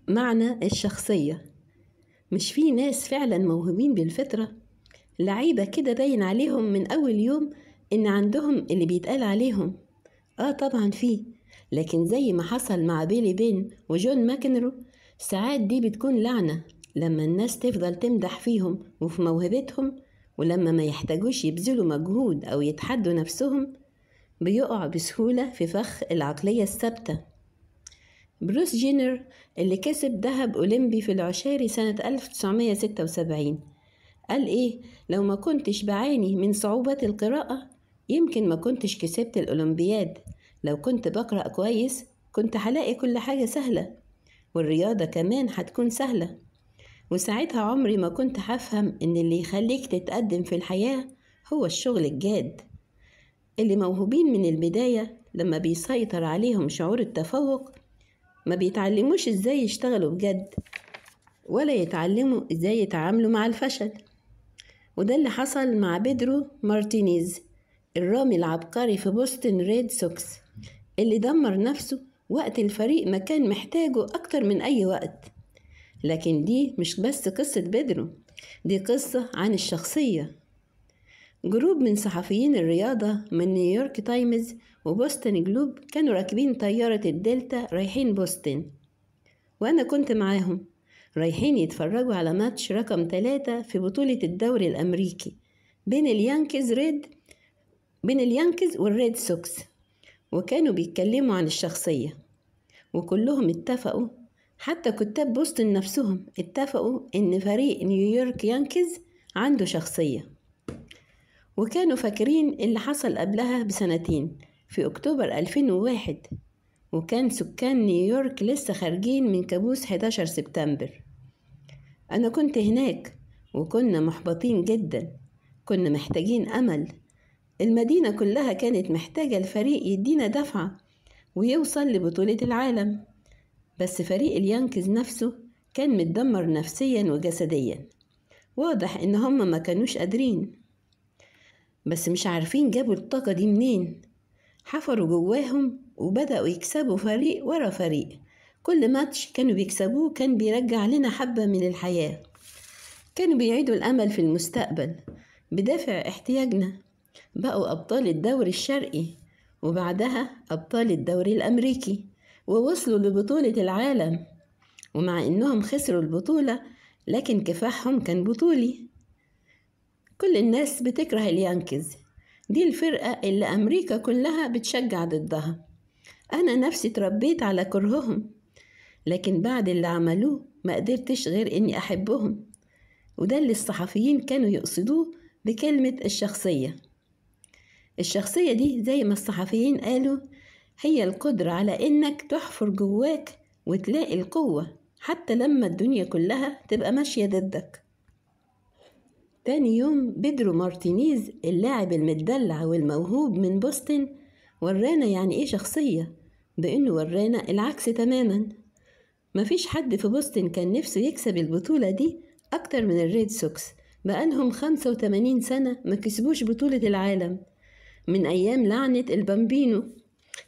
معنى الشخصية. مش في ناس فعلا موهوبين بالفطرة، لعيبة كده باين عليهم من أول يوم إن عندهم اللي بيتقال عليهم. طبعا فيه، لكن زي ما حصل مع بيلي بين وجون ماكنرو، ساعات دي بتكون لعنة لما الناس تفضل تمدح فيهم وفي موهبتهم، ولما ما يحتاجوش يبذلوا مجهود أو يتحدوا نفسهم بيقع بسهولة في فخ العقلية الثابتة. بروس جينر اللي كسب ذهب أولمبي في العشاري سنة 1976 قال إيه؟ لو ما كنتش بعاني من صعوبات القراءة يمكن ما كنتش كسبت الأولمبياد. لو كنت بقرأ كويس كنت هلاقي كل حاجة سهلة، والرياضة كمان هتكون سهلة، وساعتها عمري ما كنت هفهم إن اللي يخليك تتقدم في الحياة هو الشغل الجاد. اللي موهوبين من البداية لما بيسيطر عليهم شعور التفوق ما بيتعلموش إزاي يشتغلوا بجد، ولا يتعلموا إزاي يتعاملوا مع الفشل. وده اللي حصل مع بيدرو مارتينيز الرامي العبقري في بوستن ريد سوكس، اللي دمر نفسه وقت الفريق ما كان محتاجه أكتر من أي وقت. لكن دي مش بس قصة بيدرو، دي قصة عن الشخصية. group من صحفيين الرياضة من نيويورك تايمز وبوستن جلوب كانوا راكبين طيارة الدلتا رايحين بوستن، وأنا كنت معاهم، رايحين يتفرجوا على ماتش رقم 3 في بطولة الدوري الأمريكي بين اليانكيز والريد سوكس، وكانوا بيتكلموا عن الشخصية، وكلهم اتفقوا، حتى كتاب بوستن نفسهم اتفقوا إن فريق نيويورك يانكيز عنده شخصية. وكانوا فاكرين اللي حصل قبلها بسنتين في أكتوبر 2001، وكان سكان نيويورك لسه خارجين من كابوس 11 سبتمبر. أنا كنت هناك وكنا محبطين جدا، كنا محتاجين أمل. المدينة كلها كانت محتاجة الفريق يدينا دفعة ويوصل لبطولة العالم، بس فريق اليانكيز نفسه كان متدمر نفسيا وجسديا، واضح إن هم ما كانوش قادرين، بس مش عارفين جابوا الطاقة دي منين. حفروا جواهم وبدأوا يكسبوا فريق ورا فريق، كل ماتش كانوا بيكسبوه كان بيرجع لنا حبة من الحياة، كانوا بيعيدوا الأمل في المستقبل بدافع احتياجنا. بقوا أبطال الدوري الشرقي وبعدها أبطال الدوري الأمريكي، ووصلوا لبطولة العالم. ومع إنهم خسروا البطولة لكن كفاحهم كان بطولي. كل الناس بتكره اليانكيز، دي الفرقة اللي أمريكا كلها بتشجع ضدها. أنا نفسي تربيت على كرههم، لكن بعد اللي عملوه ما قدرتش غير إني أحبهم. وده اللي الصحفيين كانوا يقصدوه بكلمة الشخصية. الشخصية دي زي ما الصحفيين قالوا هي القدرة على إنك تحفر جواك وتلاقي القوة حتى لما الدنيا كلها تبقى ماشية ضدك. تاني يوم بيدرو مارتينيز اللاعب المدلع والموهوب من بوستن ورانا يعني إيه شخصية، بإنه ورانا العكس تماما. مفيش حد في بوستن كان نفسه يكسب البطولة دي أكتر من الريد سوكس، بقالهم 85 سنة ما كسبوش بطولة العالم من أيام لعنة البامبينو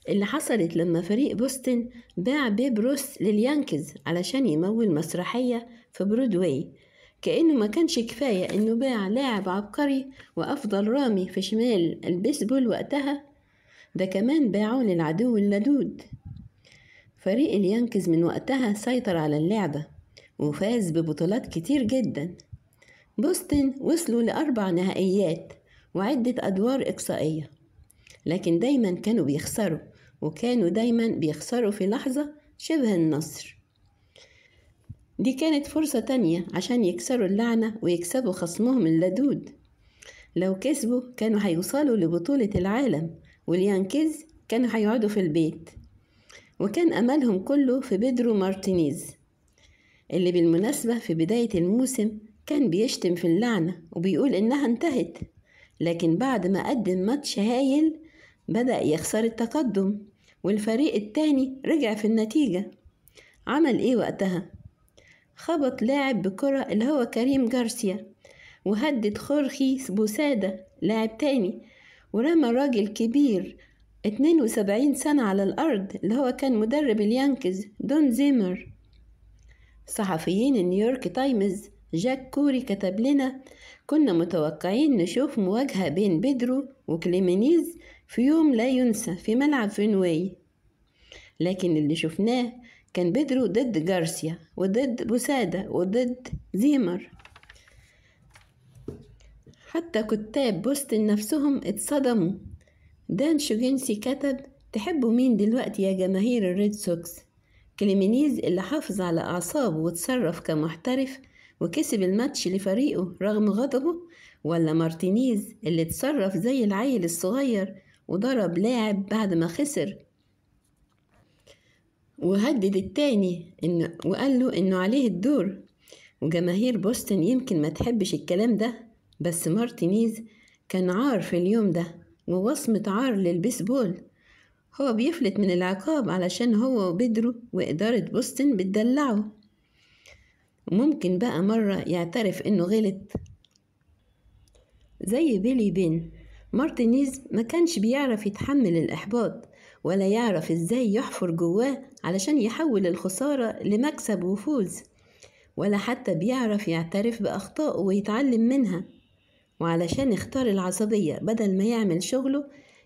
اللي حصلت لما فريق بوستن باع بيب روس لليانكيز علشان يمول مسرحية في برودواي. كأنه ما كانش كفاية إنه باع لاعب عبقري وأفضل رامي في شمال البيسبول وقتها، ده كمان باعه للعدو اللدود. فريق اليانكيز من وقتها سيطر على اللعبة وفاز ببطولات كتير جدا. بوستن وصلوا ل4 نهائيات وعدة أدوار إقصائية، لكن دايما كانوا بيخسروا، وكانوا دايما بيخسروا في لحظة شبه النصر. دي كانت فرصة تانية عشان يكسروا اللعنة ويكسبوا خصمهم اللدود. لو كسبوا كانوا هيوصلوا لبطولة العالم، واليانكيز كانوا هيقعدوا في البيت. وكان أملهم كله في بيدرو مارتينيز اللي بالمناسبة في بداية الموسم كان بيشتم في اللعنة وبيقول إنها انتهت، لكن بعد ما قدم ماتش هايل بدأ يخسر التقدم والفريق التاني رجع في النتيجة. عمل إيه وقتها؟ خبط لاعب بكرة اللي هو كريم جارسيا، وهدد خورخي بوسادة لاعب تاني، ورمى راجل كبير 72 سنة على الأرض اللي هو كان مدرب اليانكيز دون زيمر. صحفيين النيويورك تايمز جاك كوري كتب لنا: كنا متوقعين نشوف مواجهة بين بيدرو وكليمينيز في يوم لا ينسى في ملعب فينواي، لكن اللي شفناه كان بيدرو ضد جارسيا وضد بوسادة وضد زيمر. حتى كتاب بوسطن نفسهم اتصدموا. دان شوجنسي كتب: تحبوا مين دلوقتي يا جماهير الريد سوكس؟ كليمينيز اللي حافظ على أعصابه وتصرف كمحترف وكسب الماتش لفريقه رغم غضبه، ولا مارتينيز اللي اتصرف زي العيل الصغير وضرب لاعب بعد ما خسر وهدد التاني وقال له إنه عليه الدور؟ وجماهير بوسطن يمكن ما تحبش الكلام ده، بس مارتينيز كان عار في اليوم ده ووصمة عار للبيسبول. هو بيفلت من العقاب علشان هو وبيدرو وإدارة بوسطن بتدلعه. وممكن بقى مرة يعترف إنه غلط زي بيلي بين. مارتينيز ما كانش بيعرف يتحمل الإحباط ولا يعرف إزاي يحفر جواه علشان يحول الخسارة لمكسب وفوز، ولا حتى بيعرف يعترف بأخطائه ويتعلم منها. وعلشان اختار العصبية بدل ما يعمل شغله،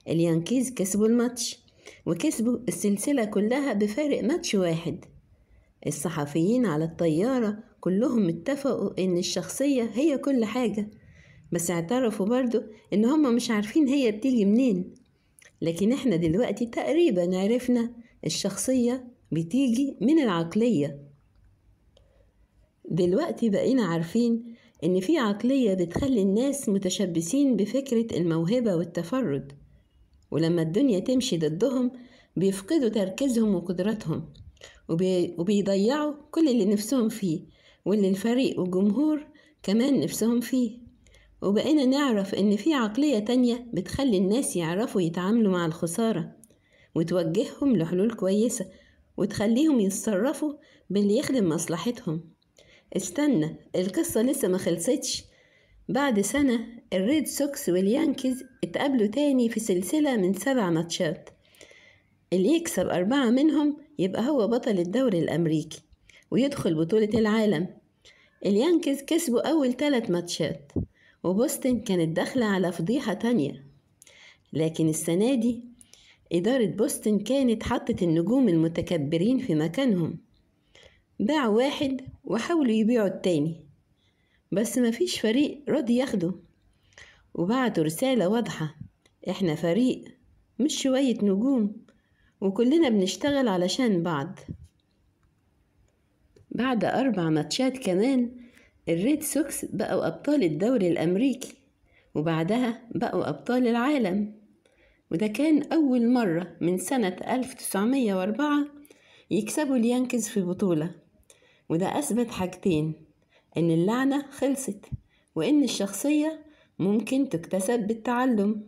اليانكيز كسبوا الماتش وكسبوا السلسلة كلها بفارق ماتش واحد. الصحفيين على الطيارة كلهم اتفقوا إن الشخصية هي كل حاجة، بس اعترفوا برضو إن هم مش عارفين هي بتيجي منين. لكن احنا دلوقتي تقريبا عرفنا الشخصية بتيجي من العقلية. دلوقتي بقينا عارفين إن في عقلية بتخلي الناس متشبثين بفكرة الموهبة والتفرد، ولما الدنيا تمشي ضدهم بيفقدوا تركيزهم وقدراتهم وبيضيعوا كل اللي نفسهم فيه واللي الفريق والجمهور كمان نفسهم فيه. وبقينا نعرف إن في عقلية تانية بتخلي الناس يعرفوا يتعاملوا مع الخسارة وتوجههم لحلول كويسة وتخليهم يتصرفوا باللي يخدم مصلحتهم. استنى، القصة لسه ما خلصتش. بعد سنة الريد سوكس واليانكيز اتقابلوا تاني في سلسلة من 7 ماتشات، اللي يكسب 4 منهم يبقى هو بطل الدوري الأمريكي ويدخل بطولة العالم. اليانكيز كسبوا أول 3 ماتشات، وبوسطن كانت داخلة على فضيحة تانية. لكن السنة دي إدارة بوسطن كانت حطت النجوم المتكبرين في مكانهم، باعوا واحد وحاولوا يبيعوا التاني، بس مفيش فريق راضي ياخده. وبعتوا رسالة واضحة: احنا فريق مش شوية نجوم، وكلنا بنشتغل علشان بعض. بعد 4 ماتشات كمان الريد سوكس بقوا أبطال الدوري الأمريكي، وبعدها بقوا أبطال العالم. وده كان أول مرة من سنة 1904 يكسبوا اليانكيز في بطولة. وده أثبت حاجتين: إن اللعنة خلصت، وإن الشخصية ممكن تكتسب بالتعلم.